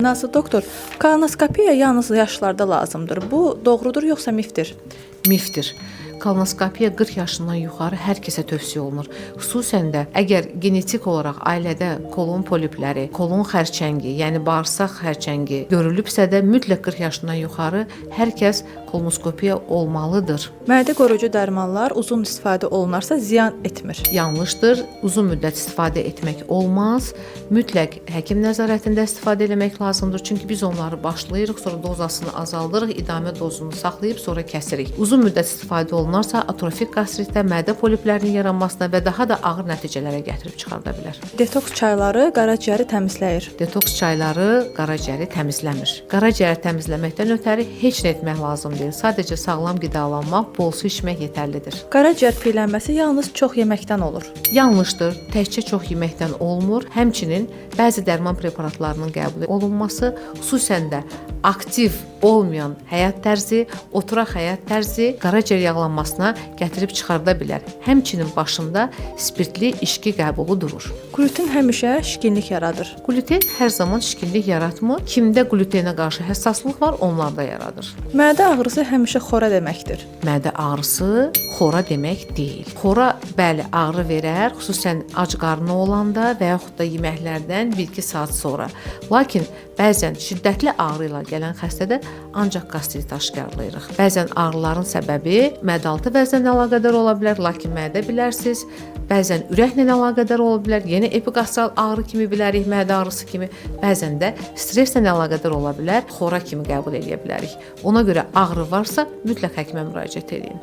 Nazlı doktor, kolonoskopiya yalnız yaşlılarda lazımdır. Bu doğrudur yoxsa mifdir? Mifdir. Kolonoskopiya 40 yaşından yuxarı hər kəsə tövsiyə olunur. Xüsusən də əgər genetik olaraq ailədə kolon polipləri, kolon xərçəngi, yəni bağırsaq xərçəngi görülübsə də, mütləq 40 yaşından yuxarı hər kəs kolonoskopiya olmalıdır. Mədə qoruyucu dərmanlar uzun istifadə olunarsa ziyan etmir. Yanlışdır. Uzun müddət istifadə etmək olmaz. Mütləq həkim nəzarətində istifadə etmək lazımdır. Çünki biz onları başlayırıq, sonra dozasını azaldırıq, idamə dozunu saxlayıb sonra kəsirik. Uzun müddət istifadə olunarsa atrofik qastritdə, mədə poliplərinin yaranmasına və daha da ağır nəticələrə gətirib çıxarda bilər. Detoks çayları qaraciyəri təmizləyir. Detoks çayları qaraciyəri təmizləmir. Qaraciyəri təmizləməkdən ötəri heç nə etmək lazım deyil. Sadəcə sağlam qidalanmaq, bol su içmək yetərlidir. Qaraciyər piylənməsi yalnız çox yeməkdən olur. Yanlışdır. Təkcə çox yeməkdən olmur. Həmçinin bəzi dərman preparatlarının qəbul olunması, xüsusən də aktiv olmayan həyat tərzi, oturaq həyat tərzi qaraciyər yağlanmasına gətirib çıxarda bilər. Həmçinin başında spirtli içki qəbulu durur. Qluten həmişə şişkinlik yaradır. Qluten hər zaman şişkinlik yaratmır. Kimdə qlutenə qarşı həssaslıq var, onlarda yaradır. Mədə ağrısı həmişə xora deməkdir. Mədə ağrısı xora demək deyil. Xora, bəli, ağrı verər, xüsusən ac qarnı olanda və yaxud da yeməklərdən 1-2 saat sonra. Lakin bəzən şiddətli ağrı ilə gələn xəstədə ancaq qastrit aşkarlayırıq. Bəzən ağrıların səbəbi mədə-altı vəzlə əlaqədar ola bilər, lakin mədə bilərsiz, bəzən ürəklə əlaqədar ola bilər, yenə epiqastral ağrı kimi bilərik, mədə ağrısı kimi, bəzən də stresslə əlaqədar ola bilər, xora kimi qəbul eləyə bilərik. Ona görə ağrı varsa, mütləq həkimə müraciət eləyin.